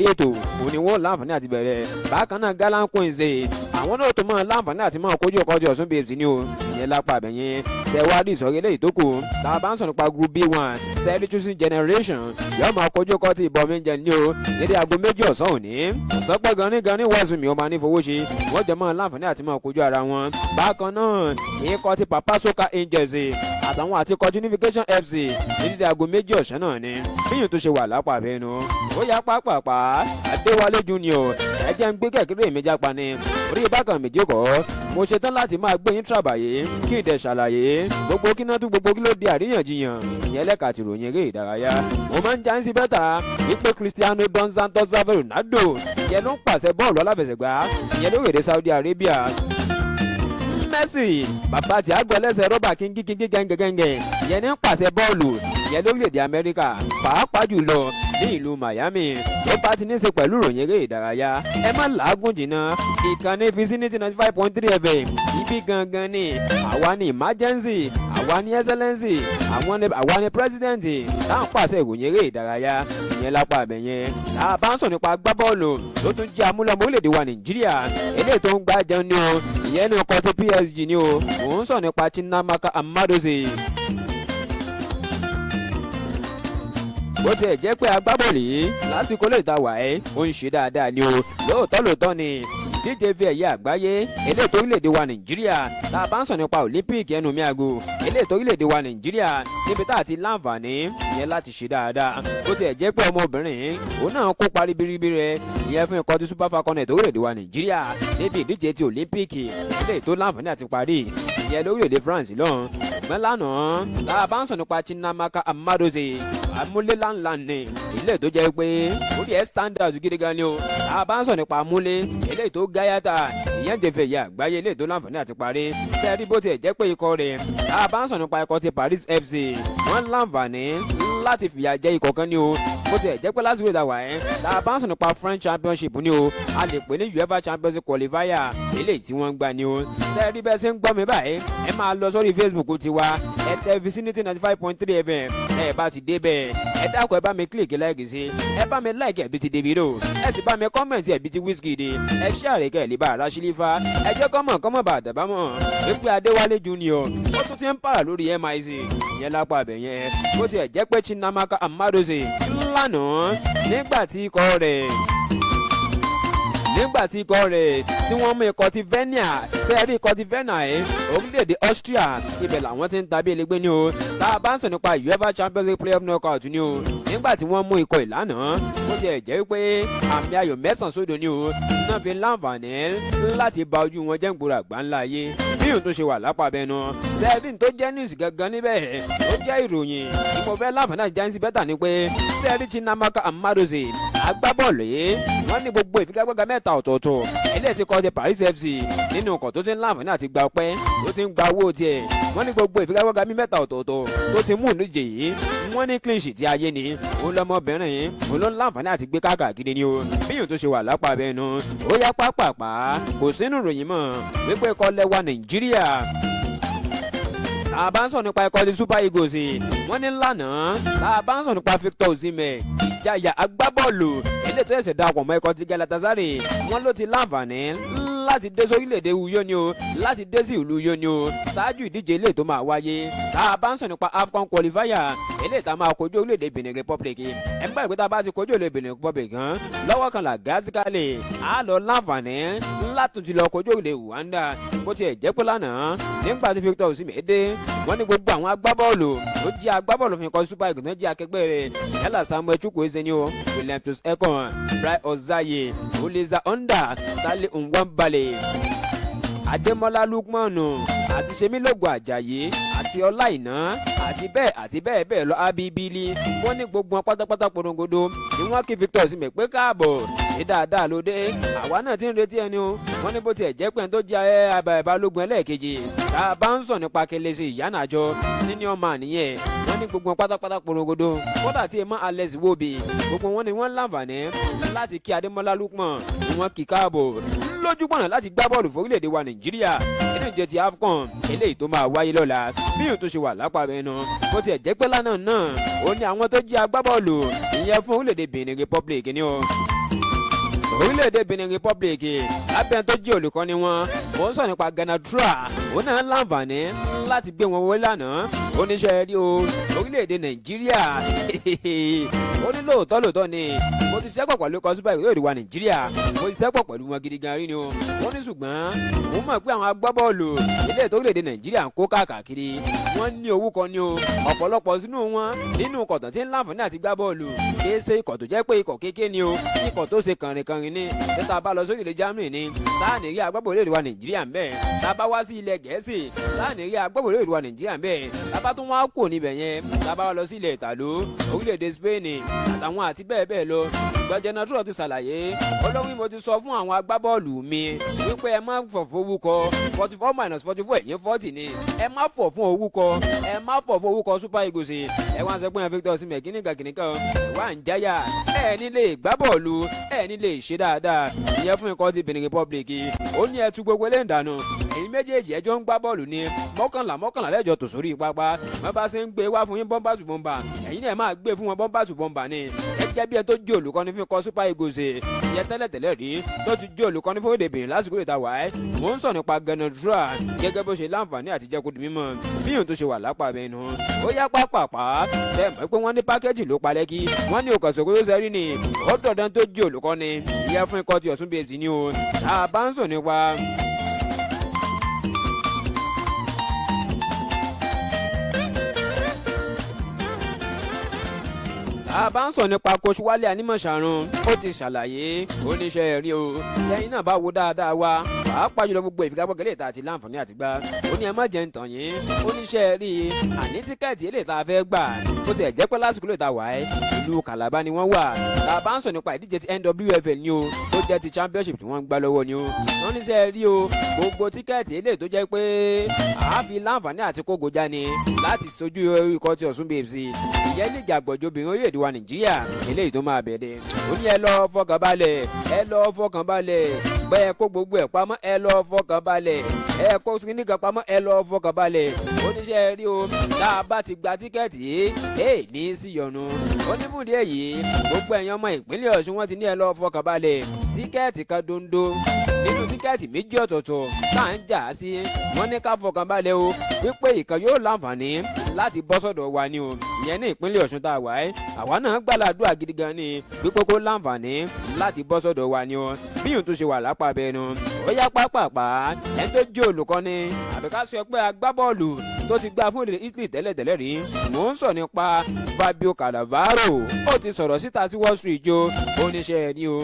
Ètò òun ni wọ́n láǹfààní àti bẹ̀rẹ̀. Bákan náà, Gallant Queens, àwọn náà tó máa láǹfààní àti máa kojú ọkọ̀ Ọ̀ṣun Babes ní o, ìyẹn lápá àbẹ̀yẹn. Ṣẹ̀wádìí ìsọ̀rí eléyìí tó kù tá a bá ń sọ̀rọ̀ nípa Group B1, sẹ́ẹ̀dì Chosen Generation yóò máa kojú ọkọ̀ tí ìbọn mi ń jẹ ní o nídìí aago 2 ọ̀sán òní. Ọ̀sán pẹ́ gan ní gan ní wàásù mi ọmọ anífowó ṣe, wọ́n jọ máa láǹfààní àti máa kojú ara wọn. Bákan náà, ikọ̀ ti Papa Soka Angels àtàwọn àti ikọ̀ Unification FC ní dídí aago 2 ọ̀sán náà ni. Bíyìn tó ṣe wà lápá abẹ́nu, ó yá pápápá. Adéwálé Junior, ẹ jẹ́ ń gbé kẹ̀kẹ́ mi jápa ni orí bákan méjì kọ́. Mo ṣetán láti máa gbé yín tàbàyè kí n dẹ̀ ṣàlàyé gbogbo kí náà tún gbogbo kí ló di àríyànjiyàn, ìyẹn lẹ́ka ti ròyìn eré ìdárayá. Mo máa ń já ń sí better wípé Cristiano Dos Santos Ronaldo, ìyẹn ló ń pàṣẹ bọ́ọ̀lù aláfẹsẹ̀gbá, ìyẹn lórílẹ̀‐èdè Saudi Arabia. Messi, bàbá Thiago, ẹlẹ́sẹ̀ rọ́bà kíngíkíngí gẹ́ngẹ́gẹ́ngẹ́, ìyẹn ní ń pàṣẹ bọ́ọ̀lù, ìyẹn lórílẹ̀‐èdè Amẹ́ríkà, pàápàá jùlọ ní ìlú Miami. Tó bá ti ní í ṣe pẹ̀lú ìròyìn eré ìdárayá, ẹ má làágùn jìnnà. Ìkànnì Vicinity 95.3 FM, ibi gangan ni àwa ní emergency, àwa ní excellency, àwa ní president tá à ń pàṣẹ ìròyìn eré ìdárayá, ìyẹn lápá àbẹ̀yẹn. Tá a bá ń sọ nípa agbábọ́ọ̀lù tó tún jẹ́ amúlọ́mọ orílẹ̀-èdè wa Nàìjíríà, eléyìí tó ń gbá jẹun ní o, ìyẹn ní ọkọ̀ tí PSG ní o, mò ń sọ nípa Chinamaka Amadozie. Bó tiẹ̀ jẹ́ pé agbábọ́ọ̀lù yìí lásìkò lè ta wà ẹ́, ó ń ṣe dáadáa ni o. Lóòótọ́ lóòótọ́ ni ìdíje fi ẹ̀yẹ àgbáyé eléyìí tó orílẹ̀-èdè wa Nàìjíríà, tá a bá ń sọ nípa Olympic, ẹnu mi àgò, eléyìí tó orílẹ̀-èdè wa Nàìjíríà níbi tá a ti láǹfààní ìyẹn láti ṣe dáadáa. Bó tiẹ̀ jẹ́ pé ọmọbìnrin òun náà kópa ribiribi rẹ̀, ìyẹn fún ikọ̀ tí Super Falcons tó orílẹ̀-èdè wa Nàìjíríà níbi ìdíje ti Olympic eléyìí tó láǹfààní àti parí, ìyẹn lórílẹ̀-èdè France lọ́hùn. Ṣùgbọ́n lánàá, tá a bá ń sọ nípa Chinamaka Amadozie, amúléláńlá ni ilé tó jẹ́ pé orí ẹ̀ standard gidi gan ni o. Tá a bá ń sọ nípa amúlé eléyìí tó gáyàtà, ìyẹn jẹ́ fẹ̀yà àgbáyé eléyìí tó láǹfààní àti parí sẹ́ẹ̀rí. Bó tiẹ̀ jẹ́ pé ikọ̀ rẹ̀, tá a bá ń sọ nípa ikọ̀ ti Paris FC, wọ́n láǹfààní láti fìyà jẹ ikọ̀ kan ni o. Bó tiẹ̀ jẹ́ pé lásìkò ìdàwà ẹ̀, tá a bá ń sọ nípa French Championship ni o, a lè pè ní UEFA Champions League qualifier eléyìí tí wọ́n ń gbà ni o. Sẹ́ẹ̀rí bẹ́ẹ̀ ṣe ń gbọ́ mi báyìí, ẹ máa lọ sórí Facebook tiwa, ẹ tẹ Vicinity 95.3 FM. Ẹ bá ti débẹ̀, ẹ dákun, ẹ bá mi click like sí, ẹ bá mi like ẹ̀bí ti Davido, ẹ sì bá mi comment ẹ̀bí ti Wizkid, ẹ ṣe àrèkẹ́ lè bá ara sílífà. Ẹ jẹ́ kọ́mọ̀ kọ́mọ̀ bá àdàbà mọ̀ wípé Adéwálé Junior, ó tún ti ń pààrà lórí mic, ìyẹn lápá abẹ yẹn. Bó tiẹ̀ jẹ́ pé Chinamaka Amadozie lánàá, nígbà tí ikọ̀ rẹ̀ tí wọ́n mú ikọ̀ ti Venia, sẹ́ẹ̀rí ikọ̀ ti Venia ẹ̀, orílẹ̀-èdè Austria, ibẹ̀ làwọn ti ń tàbí elégbé ní o. Tá a bá ń sọ nípa UEFA Champions League playoff knockout ní o, nígbà tí wọ́n mú ikọ̀ ìlànà, bó tiẹ̀ jẹ́ wípé àmì ayò 9-0 ní o náà fi láǹfààní láti ba ojú wọn jẹ́ ń gbòòrò àgbáńlá ayé. Bí òun tó ṣe wà lápá abẹnú sẹ́ẹ̀dín tó jẹ́ news gangan níbẹ̀, tó jẹ́ ìròyìn tí mo fẹ́ láǹfààní àti jáǹsì better ni pé sẹ́ẹ̀dí Chinamaka Amadozie, agbábọ́ọ̀lù yìí, wọ́n ní gbogbo ìfigagbága mẹ́ta ọ̀tọ̀ọ̀tọ̀ eléyìí tí kọ́ ti Paris FC nínú ọkọ̀ tó ti ń láǹfààní àti gba ọpẹ́, tó ti ń gba owó tiẹ̀, wọ́n ní gbogbo ìfigagbága mi mẹ́ta ọ̀tọ̀ọ̀tọ̀ tó ti mú ìdíje yìí, wọ́n ní clean sheet ayé ni òun lọ́mọbìnrin yìí, òun ló ń láǹfààní àti gbé káàkiri ni o. Bí yòó tó ṣe wà lápá abẹ́nu, ó yá pápápá, kò sínú ìròyìn mọ́ wípé ikọ̀ lẹ́wà Nàìjíríà, tá a bá ń sọ nípa ikọ̀ ti Super Eagles, wọ́n ní lánàá, tá a bá ń sọ nípa Victor Osimhen, ìjayà agbábọ́ọ̀lù eléyìí tó ṣẹ̀ṣẹ̀ darapọ̀ mọ́ ikọ̀ ti Galatasaray, wọ́n ló ti láǹfààní láti dé sórílẹ̀-èdè Uyo ni o, láti dé sí ìlú Uyo ni o, ṣáájú ìdíje eléyìí tó máa wáyé, tá a bá ń sọ nípa AFCON qualifier eléyìí tá a máa kojú orílẹ̀-èdè Benin Republic. Ẹ̀ ń gbà pé tá a bá ti kojú orílẹ̀-èdè Benin Republic gan lọ́wọ́ kan là gásíkálẹ̀, á lọ láǹfààní látún ti lọ kojú orílẹ̀ Rwanda. Bó tiẹ̀ jẹ́ pé lánàá, nígbà tí Victor Osimhen dé, wọ́n ní gbogbo àwọn agbábọ́ọ̀lù tó jẹ́ agbábọ́ọ̀lù fi kọ́ Super Eagles náà jẹ́ akẹgbẹ́ rẹ̀, yálà Samuel Chukwueze ni o, William Troost-Ekong, Bright Osayi, Olisa Onda, Stanley Nwabali, Adémọ́lá Lukmanu àti Semilogo Ajayi àti Ọláìná àti bẹ́ẹ̀ àti bẹ́ẹ̀ bẹ́ẹ̀ lọ, Abibili, wọ́n ní gbogbo wọn pátápátá porongodo ni wọ́n kí Victor Osimhen pé káàbọ̀, ṣe dáadáa ló dé, àwa náà ti ń retí ẹni o. Wọ́n ní bó tiẹ̀ jẹ́ pé ẹni tó jẹ́ balógun ẹlẹ́ẹ̀kejì, tá a bá ń sọ nípa Kelechi Iheanacho, senior man nìyẹn, wọ́n ní gbogbo wọn pátápátá porongodo, kódà tí emma Alex Iwobi, gbogbo wọn ni wọ́n láǹfààní láti kí Adémọ́lá Lukman, ni wọ́n kí káàbọ̀ lójúpọ̀nà láti gbá bọ́ọ̀lù fórílẹ̀-èdè wa Nàìjíríà nínú ìje ti AFCON eléyìí tó máa wáyé lọ́la. Bí yòó tó ṣe wà lápá bẹ́ẹ̀, bó tiẹ̀ jẹ́ pé lánàá náà, ó ní àwọn tó jẹ́ agbábọ́ọ̀lù, ìyẹn fún orílẹ̀-èdè Benin Republic ni o. Orílẹ̀-èdè Benin Republic lábẹ́ tó jẹ́ olùkọ́ni wọn, mò ń sọ nípa Gernot Rohr, òun náà láǹfààní láti gbé wọn wọlé lánàá. Oníṣẹ́ rí o, orílẹ̀-èdè Nàìjíríà, ó ní lóòótọ́ lóòótọ́ ni mo ti ṣẹ́pọ̀ pẹ̀lú ikọ̀ Super Eagles orílẹ̀-èdè wa Nàìjíríà, mo ti ṣẹ́pọ̀ pẹ̀lú wọn gidi gan rí ni o. Ó ní ṣùgbọ́n mo mọ̀ pé àwọn agbábọ́ọ̀lù ilé ètò orílẹ̀-èdè Nàìjíríà ń kó káàkiri, wọ́n ní owó kan ní o. Ọ̀pọ̀lọpọ̀ sínú wọn nínú ikọ̀ tí ń láǹfààní àti gbá bọ́ọ̀lù kì í ṣe ikọ̀ tó jẹ́ pé ikọ̀ kékeré ni o, ikọ̀ tó ṣe kànrìnkànrìn ni. Tẹ́tà bá lọ sórí ilẹ̀ Germany ni sáà ní rí agbábọ́ọ̀lù orílẹ̀-èdè wa Nàìjíríà ń bẹ̀, tá a bá wá sí ilẹ̀ Gẹ̀ẹ́sì sáà ní rí agbábọ́ọ̀lù orílẹ̀-èdè wa Nàìjíríà ń bẹ̀, tá a bá tún wá kò níbẹ̀ yẹn, tá a bá lọ sí ilẹ̀ Ìtàló, orílẹ̀-èdè Spain àtàwọn àti bẹ́ẹ̀ bẹ́ẹ̀ lọ. Ṣùgbọ́n Gernot Rohr ti ṣàlàyé olóhùn, mo ti sọ fún àwọn agbábọ́ọ̀lù mi wípé ẹ má fọ̀ fún owó kọ, 44 minus 44, ẹ̀yìn 40 ni. Ẹ má fọ̀ fún owó kọ, ẹ má fọ̀ fún owó kọ Super Eagles. Ẹ wá ń sọ pé ẹ Victor Osimhen kíníkan kíníkan, ẹ wá ń jáyà, ẹ ní lè gbá bọ́ọ̀lù, ẹ ní lè ṣe dáadáa. Ìyẹn fún ikọ̀ ti Benin Republic. Ó ní ẹ tú gbogbo eléyìí dànù, èyí méjèèjì ẹjọ́ ń gbá bọ́ọ̀lù ní mọ́kànlá mọ́kànlá lẹ́jọ́ tò sórí pápá. Wọ́n bá ṣe ń gbé wá fún yín bọ́mbà tù bọ́mbà, ẹ̀yin náà máa gbé fún wọn bọ́mbà tù bọ́mbà ni. Gẹ́gẹ́ bí ẹ tó jẹ́ olùkọ́ni fún ikọ̀ Super Eagles ìyẹn tẹ́lẹ̀tẹ́lẹ̀ rí, tó ti jẹ́ olùkọ́ni fún èdè Benin lásìkò ìta wáyé, mò ń sọ nípa Gernot Rohr, gẹ́gẹ́ bó ṣe láǹfààní àti jẹ́ kó di mímọ̀ bí òun tó ṣe wà lápá bẹ́ẹ̀ nù. Ó yá pápápá, ṣe mọ̀ pé wọ́n ní pákéjì ló palẹ́ kí wọ́n ní òkànṣòkò tó ṣẹ́rí ni ó dọ̀dán tó jẹ́ olùkọ́ni ìyẹn fún ikọ̀ ti Ọ̀ṣun Babes ni o. Tá a bá ń sọ nípa a bá ń sọ nípa coach Wálé Anímọ̀ṣàrun, ó ti ṣàlàyé oníṣẹ́ rí o. Lẹ́yìn náà bá wo dáadáa wa, pàápàá jùlọ gbogbo ìfigagbága eléyìí tá a ti láǹfààní àti gbá, ó ní ẹ má jẹ́ ń tàn yín. Oníṣẹ́ rí àní ticket eléyìí tá a fẹ́ gbà, ó ti ẹ̀ jẹ́ pé lásìkò lè ta wà ẹ́, ìlú Calabar ni wọ́n wà. Tá a bá ń sọ nípa ìdíje ti NWFL ni o, tó jẹ́ ti championship tí wọ́n ń gbá lọ́wọ́ ni o. Wọ́n níṣẹ́ rí o, gbogbo ticket eléyìí tó jẹ́ pé àáfi láǹfààní àti kógojá ni láti sojú ikọ̀ ti Ọ̀ṣun Babes, ìyẹn líìgì àgbọ̀jọbìnrin orílẹ̀-èdè wa Nàìjíríà eléyìí tó máa bẹ̀rẹ̀, ó ní ẹ lọ fọkàn balẹ̀, ẹ lọ fọkàn balẹ̀, bẹ́ẹ̀ kó gbogbo ẹ̀ pamọ́, ẹ lọ fọkàn balẹ̀, ẹ kó kíníkan pamọ́, ẹ lọ fọkàn balẹ̀. Oníṣẹ́ rí o, tá a bá ti gba ticket, ẹ ní síyọnu. Ó ní fúndì èyí, gbogbo ẹ̀yàn ọmọ ìpínlẹ̀ Ọ̀ṣun, wọ́n ti ní ẹ lọ fọkàn balẹ̀, ticket kan dondo nínú ticket méjì ọ̀tọ̀ọ̀tọ̀ tá à ń jà sí, wọ́n ní ká fọkàn balẹ̀ o, wípé ìkan yóò láǹfààní láti bọ́ sọ́dọ̀ wa ni o, ìyẹn ní ìpínlẹ̀ Ọ̀ṣun tá a wà ẹ́. Àwa náà gbàládùá gidi gan ni wípé kó láǹfààní láti bọ́ sọ́dọ̀ wa ni o, bí yòó tó ṣe wà lápá bẹ́ẹ̀ nu. Ó yá pápápá, ẹni tó jẹ́ olùkọ́ni àbí ká sọ pé agbábọ́ọ̀lù tó ti gbá fún ilẹ̀ Italy tẹ́lẹ̀tẹ́lẹ̀ rí, mò ń sọ nípa Fabio Cannavaro, ó ti sọ̀rọ̀ síta sí Wall Street jo. Oníṣẹ́ ni o,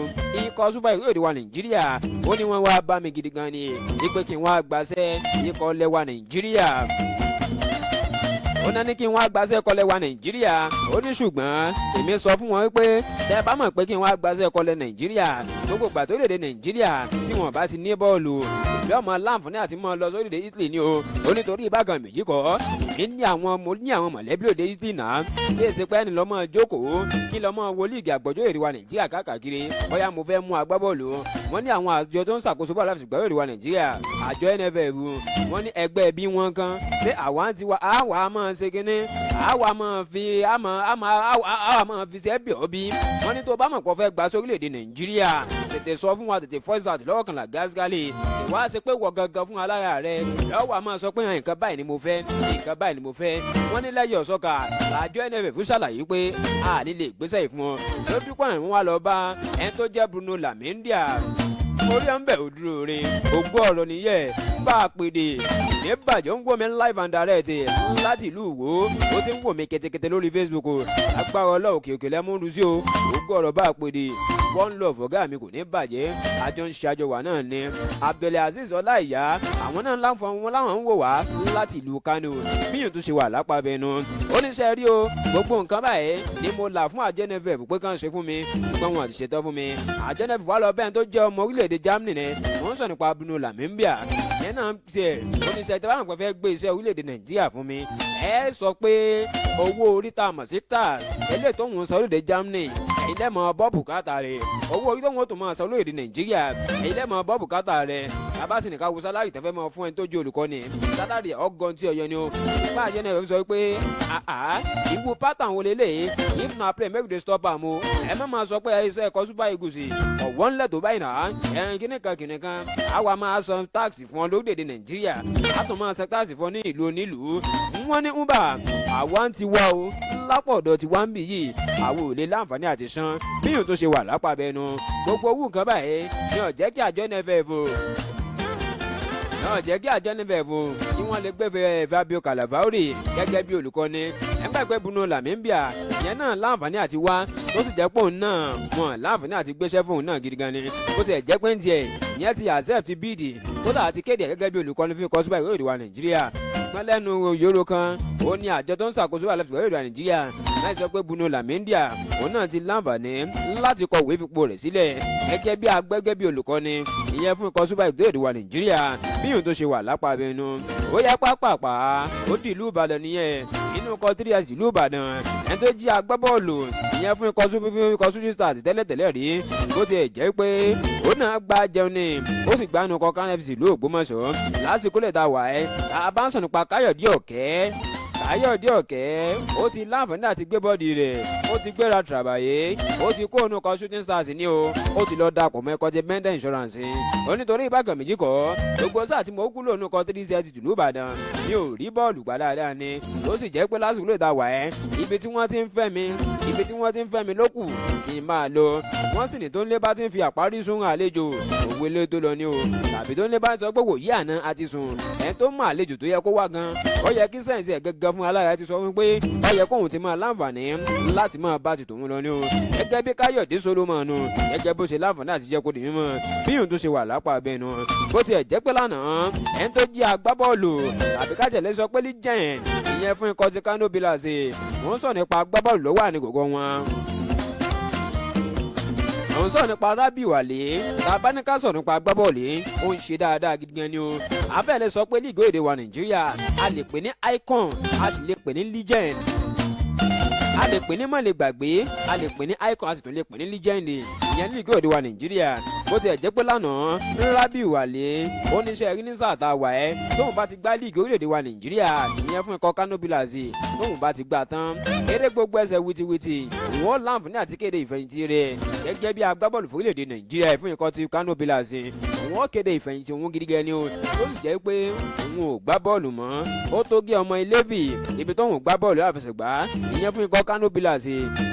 ikọ̀ Super Eagles wa Nàìjíríà, ó ní wọ́n wá bá mi gidi gan ni wípé kí n wá gbaṣẹ́ ikọ̀ lẹ́wà Nàìjíríà. Ó náà ní kí n wá gbaṣẹ́ kọlẹ̀ wa Nàìjíríà. Ó ní ṣùgbọ́n èmi sọ fún wọn wípé tẹ́ ẹ bá mọ̀ pé kí n wá gbaṣẹ́ kọlẹ̀ Nàìjíríà, gbogbo ìgbà tó lè dé Nàìjíríà tí wọ́n bá ti ní bọ́ọ̀lù, ìbí ọmọ láǹfààní àti mọ́ lọ sórílẹ̀ Italy ni o. Ó nítorí ìbákan méjì kọ́, èmi ní àwọn, mo ní àwọn mọ̀lẹ́bí òde Italy náà, tí èsì pẹ́ ni lọ́mọ jókòó kí lọ́mọ wo líìgì àgbọ̀jọ́ èrè wa Nàìjíríà káàkiri. Bóyá mo fẹ́ mú agbábọ́ọ̀lù, wọ́n ní àwọn àjọ tó ń ṣàkóso bọ́ọ̀lù àfẹsẹ̀gbá èrè wa Nàìjíríà, àjọ NFF, wọ́n ní ẹgbẹ́ bí wọ́n kan ṣé àwa ń tiwa, àwa máa ṣe kínní, àwa máa fi àmọ́ àmọ́ àwa máa fi ṣe bí ọ́ bí. Wọ́n ní tó bá mọ̀ kó fẹ́ gba sórílẹ̀-èdè Nàìjíríà, tètè sọ fún wa, tètè voice out lọ́wọ́ kan là gáàsì ìwá ṣe pé wọ gangan fún alára rẹ lọ́wọ́ a máa sọ pé nǹkan báyìí ni mo fẹ́, nǹkan báyìí ni mo fẹ́. Wọ́n ní lẹ́yìn ọ̀sọ́kà làjọ NFF ṣàlàyé pé a ní lè gbéṣẹ́ yìí fún ọ lójú pọ̀nà. Wọn wá lọ bá ẹni tó jẹ́ Bruno Lamindia orí ẹ̀ ń bẹ̀ òdúró rẹ̀ ògbó ọ̀rọ̀ nìyẹn bá a pèdè ní bàjẹ́. Ń wò mí live and direct láti ìlú Ìwó, ó ti ń wò mí kẹtẹkẹtẹ lórí Facebook. Agbára Ọlọ́run, òkè òkè lẹ́mú ń sí o. Ògbó ọ̀rọ̀ bá a pèdè, one love, ọ̀gá mi kò ní bàjẹ́, àjọ ń ṣe àjọ wà náà ni. Abdulaziz Ọláìyá, àwọn náà láǹfọ̀n wọn láwọn ń wò wá láti ìlú Kano, bíyùn tó ṣe wà lápá bẹnu. Oníṣẹ́ rí o, gbogbo nǹkan báyìí ni mo là fún àjọ NFF pé kàn ṣe fún mi, ṣùgbọ́n wọn àti ṣetán fún mi. Àjọ NFF wà lọ bẹ́ẹ̀ tó jẹ́ ọmọ orílẹ̀-èdè Germany ni, mò ń sọ nípa Bruno Lamembia yẹn náà tiẹ̀. Oníṣẹ́ tí wọ́n fẹ́ gbé iṣẹ́ orílẹ̀-èdè Nàìjíríà fún mi, ẹ sọ pé owó orí tá a mọ̀ sí tax eléyìí tó ń sọ orílẹ̀-èdè Germany, ẹ̀yin lẹ́mọ̀ bọ́ bùkátà rẹ̀. Owó orí tó ń tó máa san orílẹ̀-èdè Nàìjíríà, ẹ̀yin lẹ́mọ̀ bọ́ bùkátà rẹ̀. Bàbá sì nìkan wo salary tẹ́fẹ́ mọ́ fún ẹni tó jẹ́ olùkọ́ni, salary ọgọ́n tí ọyọ ni o. Nípa àjọ NFF sọ pé àá ìwú pátá wo lélẹ̀? If na play, make we dey stop am o. Ẹ má máa sọ pé iṣẹ́ ẹ̀kọ́ Super Eagles ọ̀wọ́n ńlẹ̀ tó báyìí náà. Ẹ̀rín kíní kan kìnìún kan, àwa máa san tax fún ọ lórílẹ̀‐èdè Nàìjíríà, a tún máa san tax fún ọ ní ìlú onílùú. Wọ́n ní uber àwa ń ti wá o, lápọ̀dọ̀ tí wá ń bì yìí, àwọn ò lè láǹfààní àti san bí yòó tó ṣe wà lápá bẹnu. Gbogbo owó nǹkan báyìí ní ó jẹ́ kí àjọ NFF o náà jẹ́ kí àjọ NFF o kí wọ́n lè gbé Fabio Calafauri gẹ́gẹ́ bí olùkọ́ni. Ẹgbẹ́ pé Bruno Lamembia ìyẹn náà láǹfààní àti wá, tó sì jẹ́ pé òun náà wọn láǹfààní àti gbéṣẹ́ fún òun náà gidi gan ni. Bó ti jẹ́ pé ń tiẹ̀ ìyẹn ti accept bid, kódà àti kéde gẹ́gẹ́ bí olùkọ́ni fún ikọ̀ Super Eagles wa Nàìjíríà. Ṣùgbọ́n lẹ́nu yòrò kan, ó ní àjọ tó ń ṣàkóso wà lẹ́fẹ̀ẹ́ orílẹ̀ Nàìjíríà láti sọ pé Bruno Lamembia òun náà ti láǹfààní láti kọ̀wé fipò rẹ̀ sílẹ̀ gẹ́gẹ́ bí agbẹ́gẹ́ bí olùkọ́ni ìyẹn fún ikọ̀ Super Eagles wa Nàìjíríà, bí ìhùn tó ṣe wà lápá abẹnú. Ó yá pápápá, ó di ìlú Ìbàdàn nìyẹn, inú ikọ̀ 3S ìlú Ìbàdàn. Ẹni tó jí agbábọ́ọ̀lù ìyẹn fún ikọ̀ Shooting Stars tẹ́lẹ̀tẹ́lẹ̀ rí, bó tiẹ̀ jẹ́ pé ó náà gba jẹun ni, ó sì gba inú ikọ̀ Crown FC ìlú Ògbómọ̀ṣọ́ lásìkò lè ta wà ẹ́. Tá a bá ń sọ nípa Káyọ̀dé Ọ̀kẹ́, Káyọ̀dé Ọ̀kẹ́ ó ti láǹfààní àti gbé body rẹ̀, ó ti gbéra tàbàyè, ó ti kó ònú kan Shooting Stars ní o, ó ti lọ dapò mọ́ ẹ̀kọ́ ti Bender Insurance. Ó nítorí ìbákan méjì kọ́, gbogbo sáà tí mo kú lónú kan 3S tìlú Ìbàdàn, mi ò rí bọ́ọ̀lù gbá dáadáa ni. Ó sì jẹ́ pé lásìkò lè ta wà ẹ́, ibi tí wọ́n ti ń fẹ́ mi, ibi tí wọ́n ti ń fẹ́ mi ló kù kí n máa lọ. Wọ́n sì ní tó ń lé bá ti ń fi àparí sún àlejò, òwe lé tó lọ ní o, tàbí tó ń lé bá ń sọ pé wòye àná àti sùn, ẹ̀ tó mọ àlejò tó yẹ kó wá gan, ó yẹ kí sense ẹ̀ gẹ́gẹ́ fún alára ti sọ fún pé ó yẹ kóun ti máa láǹfààní láti máa bá ti tòun lọ ní o. Gẹ́gẹ́ bí Káyọ̀dé Solomon nù, gẹ́gẹ́ bó ṣe láǹfààní àti jẹ́ kó di mímọ́ bí òun tó ṣe wà lápá abẹ́ nu. Bó tiẹ̀ jẹ́ pé lánàá, ẹni tó jí agbábọ́ọ̀lù tàbí kájẹ̀lẹ́ sọ pé legend ìyẹn fún ikọ̀ ti Kano Pillars, mò ń sọ nípa agbábọ́ọ̀lù lọ́wọ́ àní gògó wọn, àwọn sọ̀rọ̀ nípa Rábì Wàlé. Tàbá ní ká sọ̀rọ̀ nípa agbábọ́ọ̀lù, ó ń ṣe dáadáa gidi gan ni o. Abẹ́lẹ̀ sọ pé líìgì èdè wa Nàìjíríà, a lè pè ní icon, a sì lè pè ní legend, a lè pè ní mọ̀lẹ́ gbàgbé, a lè pè ní icon, a sì tún lè pè ní legend ìyẹn líìgì èdè wa Nàìjíríà. Bó tiẹ̀ jẹ́ pé lánàá, Rábì Wàlé ó níṣẹ́ rí ní sáà tá a wà ẹ́, tóun bá ti gbá líìgì orílẹ̀-èdè wa Nàìjíríà ìyẹn fún ikọ̀ Kano Pillars, tóun bá ti gbà tán, eré gbogbo ẹsẹ̀ wìtìwìtì, wọ́n láǹfààní àti kéde ìfẹ̀yìntì rẹ̀ gẹ́gẹ́ bí agbábọ́ọ̀lù fún orílẹ̀-èdè Nàìjíríà fún ikọ̀ ti Kano Pillars. Wọ́n kéde ìfẹ̀yìntì òun gidi gan ni o, ó sì jẹ́ pé òun ò gbá bọ́ọ̀lù mọ́. Ó tó gé ọmọ ilébì ibi tóun gbá bọ́ọ̀lù àfẹsẹ̀gbá ìyẹn fún ikọ̀ Kano Pillars,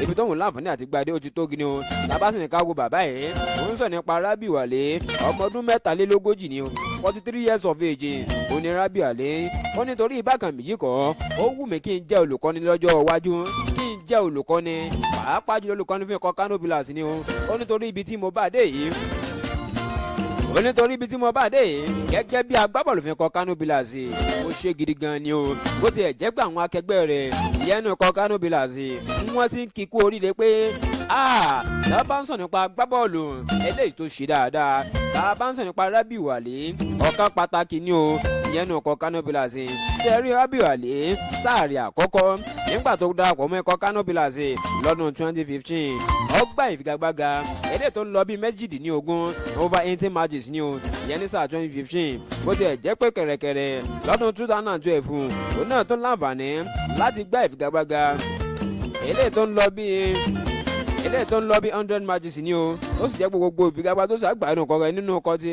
ibi tóun láǹfààní àti gbadé, ó ti tó gini o. Tàbá sì ní ká wo bàbá yìí, òun sọ nípa Rábì Wàlé, ọmọ ọdún 33 ni o, 43 years of age ó ní Rábì Wàlé. Ó nítorí ìbákan méjì kọ́, ó wù mí kí n jẹ́ olùkọ́ni lọ́jọ́ iwájú, kí n jẹ́ olùkọ́ni, pàápàá jùlọ olùkọ́ni fún ikọ̀ Kano Pillars ni o. Ó nítorí ibi tí mo bá dé yìí, ó nítorí ibi tí mo bá dé yìí gẹ́gẹ́ bí agbábọ́ọ̀lù fún ikọ̀ Kano Pillars, mo ṣe gidi gan ni o. Bó tiẹ̀ jẹ́ pé àwọn akẹgbẹ́ rẹ̀ ìyẹn nù ikọ̀ Kano Pillars, wọ́n ti ń kíkú oríire pé tá a bá ń sọ nípa agbábọ́ọ̀lù eléyìí tó ṣe dáadáa, tá a bá ń sọ nípa Rábì Wàlé, ọ̀kan pàtàkì ni o ìyẹn nù ikọ̀ Kano Pillars. Sẹ́rí Rábì Wàlé, sáàrì àkọ́kọ́ nígbà tó darapọ̀ mọ́ ikọ̀ Kano Pillars lọ́dún 2015, ọgbà ìfigagbága eléyìí tó ń lọ bíi 18, over 18 matches ni o, ìyẹn ní sáà 2015. Bó tiẹ̀ jẹ́ pé kẹ̀rẹ̀kẹ̀rẹ̀ lọ́dún 2012, òun náà tó láǹfààní láti gbá ìfigagbága eléyìí tó ń lọ bíi 100 matches ni o. Ó sì jẹ́ pé gbogbo ìfigagbá tó ṣàgbà nínú kọ̀ọ̀kan nínú ọkọ̀ ti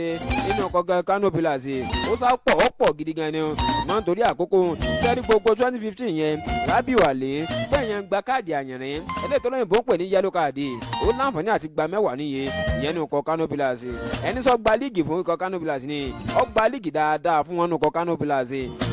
nínú ọkọ̀ Kano Pillars, ó sá pọ̀, ó pọ̀ gidi gan ni o. Mọ́ nítorí àkókò, sẹ́rí gbogbo 2015 yẹn, Rábì Wàlé bẹ́ẹ̀ yẹn gba káàdì àyànrín eléyìí tó lóyìnbó ń pè ní yellow card, ó láǹfààní àti gba 10 níye ìyẹn ní ikọ̀ Kano Pillars. Ẹni sọ gba líìgì fún ikọ̀ Kano Pillars ni, ó gba líìgì dáadáa fún wọn ní ikọ̀ Kano Pillars,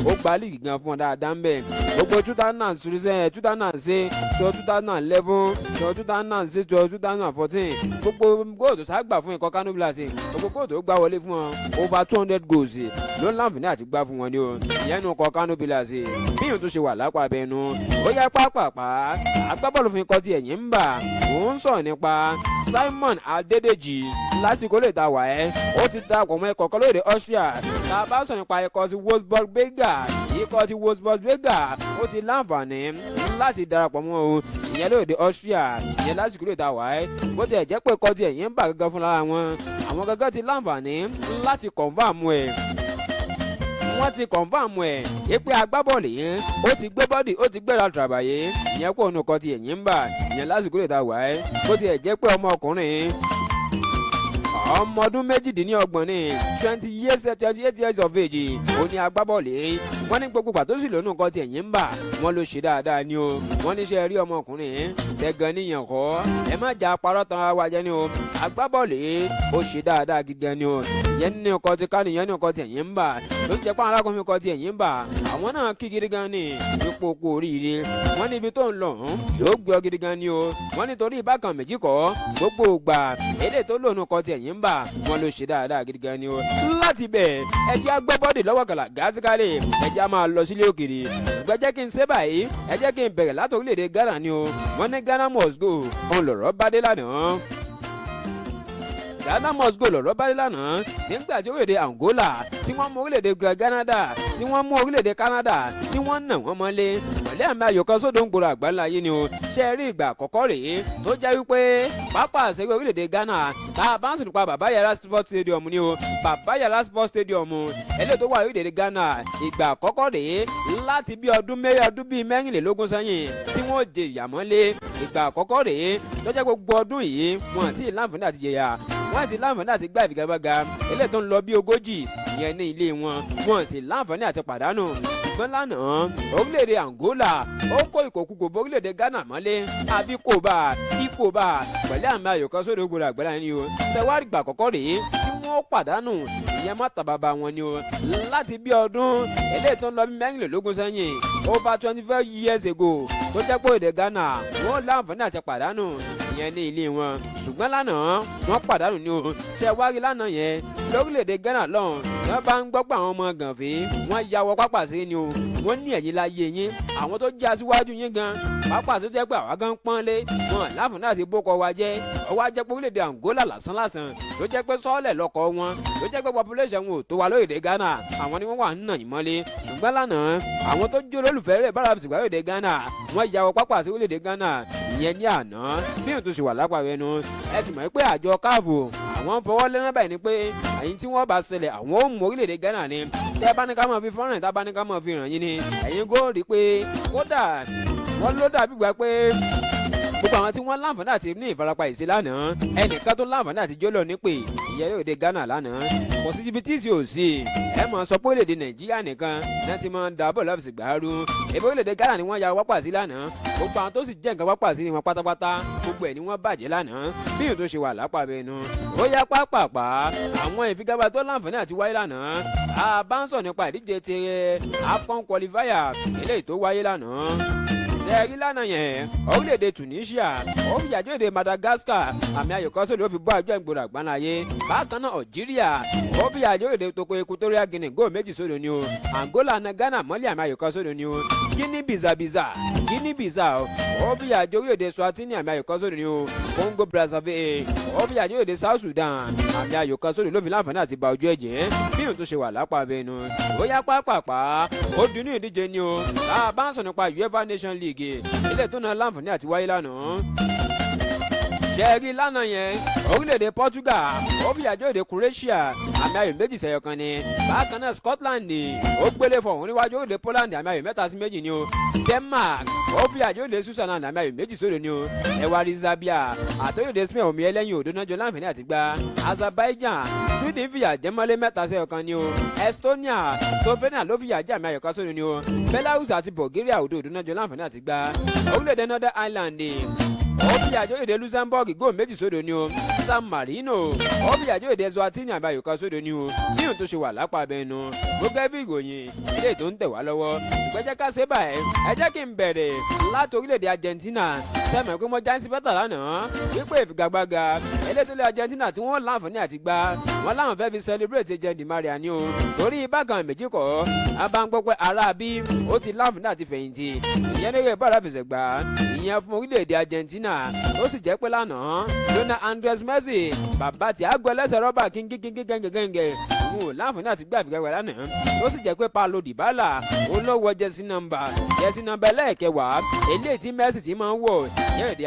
ó gba líìgì gan fún wọn dáadáa ń bẹ̀. Gbogbo 2006, 2006 to 2011 to 2006 to 2014, gbogbo góòlù tó ságbà fún ikọ̀ Kano Pillars, gbogbo góòlù tó gbá wọlé fún wọn, over 200 goals. Ló ń láǹfààní àti gbá fún wọn ni o, ìyẹn nu kọ Kano Pillars. Bí ìhùn tó ṣe wà lápá abẹnú, ó yá pápápá, agbábọ́ọ̀lù fún ikọ̀ tí ẹ̀yìn ń bà, mò ń sọ̀rọ̀ nípa Simon Adédèjì. Lásìkò lè ta wà ẹ́, ó ti darapọ̀ mọ́ ikọ̀ kan lóde Austria. Tá a bá sọ̀rọ̀ nípa ikọ̀ ti Wolfsburg Bega, ikọ̀ ti Wolfsburg Bega, ó ti láǹfààní láti darapọ̀ mọ́ o, ìyẹn lóde Austria, ìyẹn lásìkò lè ta wà ẹ́. Bó tiẹ̀ jẹ́ pé ikọ̀ ti ẹ̀yìn ń bà gángan fúnra wọn, àwọn gángan ti láǹfààní láti confirm ẹ̀, wọ́n ti confirm ẹ̀ yé pé agbábọ́ọ̀lù yẹn ó ti gbé body, ó ti gbéra tàbàyè, ìyẹn kó ònù kan ti ẹ̀yìn ń bà, ìyẹn lásìkò lè ta wà ẹ́. Bó tiẹ̀ jẹ́ pé ọmọkùnrin ọmọ ọdún 28 ní, 20 years, 28 years of age, ó ní agbábọ́ọ̀lù yìí. Wọ́n ní gbogbo pàtó sì lónú nǹkan tí ẹ̀yìn ń bà, wọ́n ló ṣe dáadáa ni o. Wọ́n níṣẹ́ rí ọmọkùnrin tẹ̀gàn níyàn kọ́, ẹ má jà parọ́ tán ara wa jẹ́ ni o. Agbábọ́ọ̀lù yìí ó ṣe dáadáa gidi ni o, ìyẹn ní nǹkan tí kánú, ìyẹn ní nǹkan tí ẹ̀yìn ń bà. Ló jẹ́ pé àwọn arákùnrin kan tí ẹ̀yìn ń bà, àwọn náà kí gidi gan ni ipò kú oríire. Wọ́n níbi tó ń lọ yóò gbé ọ gidi gan ni o. Wọ́n nítorí ìbákan méjì kọ́, gbogbo ìgbà èdè tó lónú kan tí ẹ̀yìn ń bà, wọ́n ló ṣe dáadáa gidi gan ni o. Láti bẹ̀, ẹ jẹ́ á gbọ́ body lọ́wọ́ kàlà gàásíkálẹ̀, ẹ jẹ́ á máa lọ sílé òkèrè. Ṣùgbọ́n jẹ́ kí n ṣe báyìí, ẹ jẹ́ kí n bẹ̀rẹ̀ láti orílẹ̀-èdè Ghana ni o. Wọ́n ní Ghana must go, òun lọ̀rọ̀ bá dé lánàá. Ghana must go lọ̀rọ̀ bá dé lánàá nígbà tí orílẹ̀-èdè Angola tí wọ́n mú orílẹ̀-èdè Canada, tí wọ́n mú orílẹ̀-èdè Canada, tí wọ́n nà wọ́n mọ́lé pẹ̀lú àmì ayò kan sódò ń gbòòrò àgbáńlá yìí ni o. Ṣe rí ìgbà àkọ́kọ́ rèé tó jẹ́ wípé pápá àṣẹwé orílẹ̀-èdè Ghana, tá a bá ń sùn nípa Baba Yara Sports Stadium ni o, Baba Yara Sports Stadium eléyìí tó wà orílẹ̀-èdè Ghana, ìgbà àkọ́kọ́ rèé láti bí ọdún mẹ́rin, ọdún bíi 24 sẹ́yìn tí wọ́n jẹ ìyàmọ́lé. Ìgbà àkọ́kọ́ rèé tó jẹ́ gbogbo ọdún yìí wọn àti láǹfààní àti jẹyà, wọ́n ti láǹfààní àti gbá ìfigagbága eléyìí tó ń lọ bí 40, ìyẹn ní ilé wọn, wọn sì láǹfààní àti pàdánù. Ṣùgbọ́n lánàá, orílẹ̀-èdè Angola ó kó ìkòkùkò bó orílẹ̀-èdè Ghana mọ́lé, àbí kò bá ipò bá, pẹ̀lú àmì ayò kan sódò gbòòrò àgbàlá ni o. Ṣẹwárí gbà àkọ́kọ́ rèé tí wọ́n pàdánù, ìyẹn má tàbàbà wọn ni o, láti bí ọdún eléyìí tó ń lọ bí 24 sẹ́yìn, over 25 years ago, tó jẹ́ pé èdè Ghana wọ́n láǹfààní àti pàdánù, ìyẹn ní ilé wọn. Ṣùgbọ́n lánàá, wọ́n pàdánù ní o. Ṣe wárí lánàá yẹn lórílẹ̀‐èdè Ghana lọ́hùn, wọ́n bá ń gbọ́ pé àwọn ọmọ gànfẹ́ wọ́n ya wọ pápá sí ni o. Wọ́n ní ẹ̀yìn láyé yín, àwọn tó já síwájú yín gan pápá sí, tó jẹ́ pé àwa gan pọ́n lé wọn láǹfààní àti bókọ wa jẹ́. Ọwọ́ ajẹ́ pé orílẹ̀-èdè Angola lásán lásán ló jẹ́ pé sọ́ọ̀lẹ̀ lọ́kọ̀ wọn, ló jẹ́ pé population wọn ò tó wa lórílẹ̀ Ghana, àwọn ni wọ́n wà ń nà yín mọ́lé. Ṣùgbọ́n lánàá, àwọn tó jó olólùfẹ́ rẹ̀ bára fi orílẹ̀-èdè Ghana, wọ́n ya wọ pápá sí orílẹ̀-èdè Ghana, ìyẹn ní àná. Bí òun tó ṣe wà lápá rẹ̀ nu, ẹ sì mọ̀ pé àjọ CAF àwọn ń fọwọ́ lẹ́nà báyìí ni pé ẹ̀yin tí wọ́n bá ṣẹlẹ̀, àwọn ò mú orílẹ̀-èdè Ghana ni. Tẹ́ bá ní ká máa fi fọ́nrán, tá bá ní ká máa fi ràn yín ni, ẹ̀yin kò rí pé kódà wọ́n ló dàbí gbà pé gbogbo àwọn tí wọ́n láǹfààní àti ní ìfarapa ìṣe lánàá, ẹnìkan tó láǹfààní àti jólọ nípè, ìyẹn yóò dé Ghana lánàá. Kò sí ibi tí sì ò sí. Ẹ mọ̀ sọ pé orílẹ̀-èdè Nàìjíríà nìkan náà ti máa ń da bọ́ọ̀lù àfẹsẹ̀gbá rú. Ebi orílẹ̀-èdè Ghana ni wọ́n ya wápà sí lánàá. Gbogbo àwọn tó sì jẹ́ nǹkan wápà sí ni wọn pátápátá, gbogbo ẹ̀ ni wọ́n bàjẹ́ lánàá. Bí ìhùn tó ṣe wà lápá bẹ́ẹ̀ nu, ó yá pápápá, àwọn ìfigagbá tó láǹfààní àti wáyé lánàá, a bá ń sọ nípa ìdíje ti AFCON qualifier eléyìí tó wáyé lánàá. Sẹ́ẹ̀rí lánàá yẹn, orílẹ̀-èdè Tunisia ó fi àjọ èdè Madagascar, àmì ayò kan sódò, ó fi bọ́ àjọ ìgboro àgbáńláyé. Bákan náà, Algeria ó fi àjọ èdè Togo, Equatorial Guinea, góò 2 sódò ni o. Angola na Ghana mọ́lẹ̀, àmì ayò kan sódò ni o. Guinea Bissau, Guinea Bissau ó fi àjọ orílẹ̀-èdè Swatini, àmì ayò kan sódò ni o. Congo Brazzaville ó fi àjọ èdè South Sudan, àmì ayò kan sódò ló fi láǹfààní àti ba ojú ẹ̀jẹ̀. Bí òun tó ṣe wà lápá abẹnú, ó yá pápápá, ó dùn ní ìdíje ni o. Tá a bá ń sọ nípa UEFA Nation League ilé tó náà láǹfààní àti wáyé lánàá, ṣẹ́ẹ̀rí lánàá yẹn, orílẹ̀-èdè Portugal ó fi àjọ èdè Croatia, àmì ayò 2-1 ni. Bákan náà, Scotland ni ó gbélé fọ̀hún níwájú orílẹ̀ Poland, àmì ayò 3-2 ni o. Denmark ó fi àjọ èdè Switzerland, àmì ayò 2-0 ni o. Ẹwà rí Serbia àti orílẹ̀-èdè Spain, omi ẹlẹ́yin òdo náà jọ láǹfààní àti gba. Azerbaijan, Sweden fìyà jẹ mọ́lé 3-1 ni o. Estonia, Slovenia ló fìyà jẹ, àmì ayò 1-0 ni o. Belarus àti Bulgaria, òdo òdo náà jọ láǹfààní àti gba. Orílẹ̀-èdè Northern Ireland ó fi àjọ èdè Luxembourg, góò 2-0 ni o. San Marino ó fi àjọ èdè Eswatini, àmì ayò 1-0 ni o. Bí òun tó ṣe wà lápá abẹnú gbogbo ẹbí ìròyìn ilé tó ń tẹ̀ wá lọ́wọ́. Ṣùgbọ́n jẹ́ ká ṣe báyìí, ẹ jẹ́ kí n bẹ̀rẹ̀ láti orílẹ̀-èdè Argentina. Sẹ́mi pé mo jáde bẹ́tà lánàá wípé ìfigagbága elétòlé Argentina tí wọ́n láǹfààní àti gbá wọn láwọn fẹ́ fi celebrate jẹ́ Di Maria ni o, torí bákan méjì kọ́ a bá ń gbọ́ pé ará bí ó ti láǹfààní àti fẹ̀yìntì ìyẹn ní eré bọ́ọ̀lù àfẹsẹ̀gbá ìyẹn fún orílẹ̀-èdè Argentina. Ó sì jẹ́ pé lánàá, Lionel Andres Messi, bàbá tí àgọ́ ẹlẹ́sẹ̀ rọ́bà kíngíngíngí gẹ́ngẹ́gẹ́ngẹ́, òun ò láǹfààní àti gbé àfigagbá lánàá. Ó sì jẹ́ pé Paulo Dybala, òun ló wọ jersey number ẹlẹ́ẹ̀kẹwàá eléyìí tí Messi ti máa ń wọ̀ ìyẹn èdè.